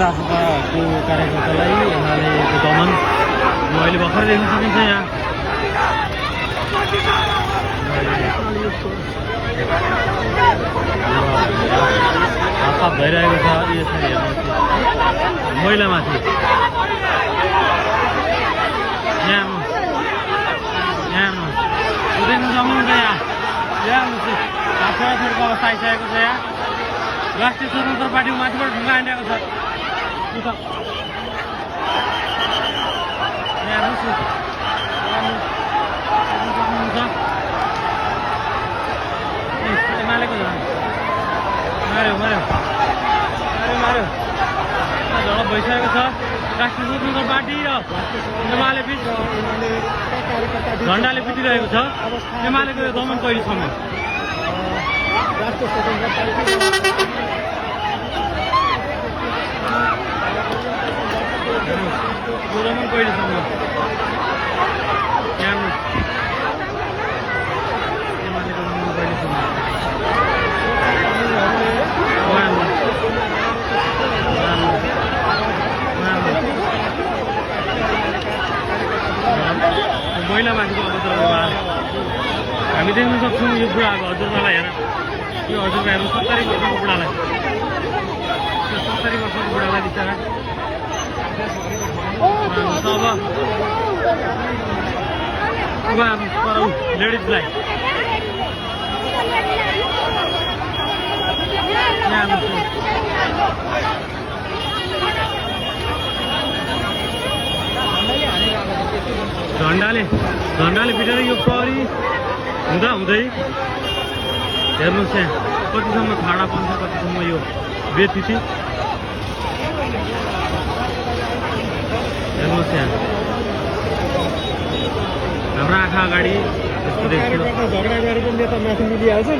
राष्ट्रको कार्यकर्तालाई एमालेको दमन अहिले भर्खर देख्न सकिन्छ। यहाँ हातपात भइरहेको छ। यसरी हेर्नुहोस् महिलामाथि यहाँ देख्न सक्नुहुन्छ। यहाँ हात छोडाछोडको अवस्था आइसकेको छ। यहाँ राष्ट्रिय स्वतन्त्र पार्टीको माथिबाट ढुङ्गा हानेको छ। एमालेको मार्यो झडप भइसकेको छ। राष्ट्रिय स्वतन्त्र पार्टी र एमाले बिच झन्डाले पिटिरहेको छ। एमालेको यो दमन कहिलेसम्म? दमन कहिलेसम्म? एमालेको दमन कहिलेसम्म? महिलामाथिको अभद्र व्यवहार हामी देख्न सक्छौँ। यो बुढाको हजुरबालाई हेर, यो हजुरबा हेर्नु 70 वर्षको बुढालाई, 70 वर्षको बुढालाई बिचरा अब लेडिजलाई झन्डाले पिटेर यो प्रहरी हुँदै हेर्नुहोस् यहाँ कतिसम्म ठाडा पर्छ, कतिसम्म यो बेतिथि हेर्नुहोस्। यहाँ हाम्रो आँखा अगाडि यस्तो देख्छु। झगडा गरेको नेता माथि मिलिहाल्छ।